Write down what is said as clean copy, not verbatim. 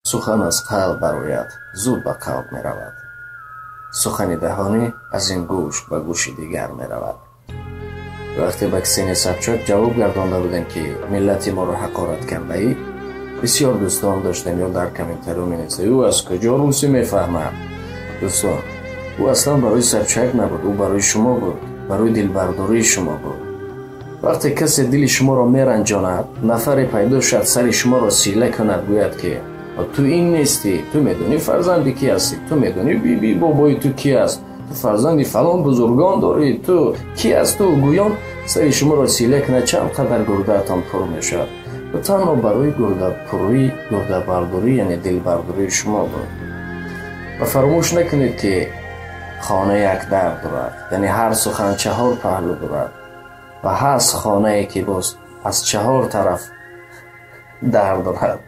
Сухан аз қалб барояд, зуд ба қалб меравад. Сухани даҳонӣ аз ин гӯш ба гӯши дигар меравад. Вақте ба Ксения Собчак ҷавоб гардонда будем, ки миллати моро ҳақорат кардаӣ, бисёр дӯстон доштем ё дар комментарио менависед: «Ӯ аз куҷо русӣ мефаҳмад?» Дӯстон, ӯ аслан барои Собчак набуд, ӯ барои шумо буд, барои дилбардории шумо буд. Вақте касе дили шуморо меранҷонад, нафаре пайдо шавад, сари шуморо сила кунад, гӯяд, ки ту ин нестӣ, ту медонӣ фарзанди ки ҳастӣ, ту медонӣ биби бобои ту ки аст, ту фарзанди фалон бузургон дорӣ, ту ки аст ту, гӯён сари шуморо сила кунад, чанд қадар гурдаатон пур мешавад. Ва танҳо барои гурдапурӣ, гурдабардорӣ, яъне дилбардории шумо буд. Ва фаромӯш накунед, ки хона як дар дорад, яъне ҳар сухан чаҳор паҳлӯ дорад ва ҳаст хонае, ки боз аз чаҳор тараф дар дорад.